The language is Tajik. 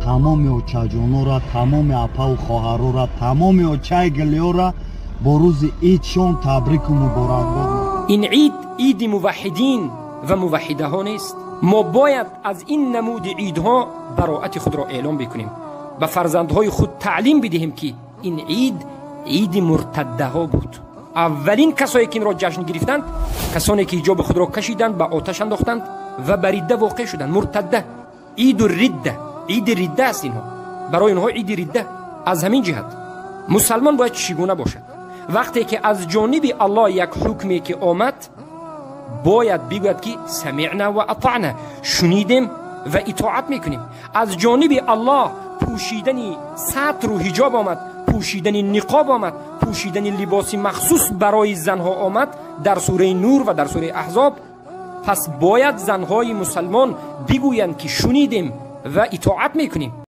Тамоми очаҷонора, тамоми апаву хоҳарора, тамоми очаи гилиёра бо рӯзи идшон табрику муборакбод. Ин ид иди муваҳҳидин ва муваҳҳидаҳо нест. Мо бояд аз ин намуди идҳо бароати худро эълон бикунем, ба фарзандҳои худ таълим бидиҳем, ки ин ид иди муртаддаҳо буд. Аввалин касое ки инро ҷашн гирифтанд, касоне ки ҳиҷоби худро кашиданд, ба оташ андохтанд ва ба ридда воқеъ шуданд. Муртадда, иду ридда, иди ридда аст. Инҳо барои онҳо иди ридда. Аз ҳамин ҷиҳат мусалмон бояд чӣ гуна бошад? Вақте ки аз ҷониби Аллоҳ як ҳукме ки омад, бояд бигӯяд, ки самиъна ва атаъна, шунидем ва итоат мекунем. Аз ҷониби Аллоҳ пӯшидани сатру ҳиҷоб омад, пӯшидани ниқоб омад, пӯшидани либоси махсус барои занҳо омад дар сураи Нур ва дар сураи Аҳзоб. Пас бояд занҳои мусалмон бигӯянд, ки шунидем ва итоат мекунем.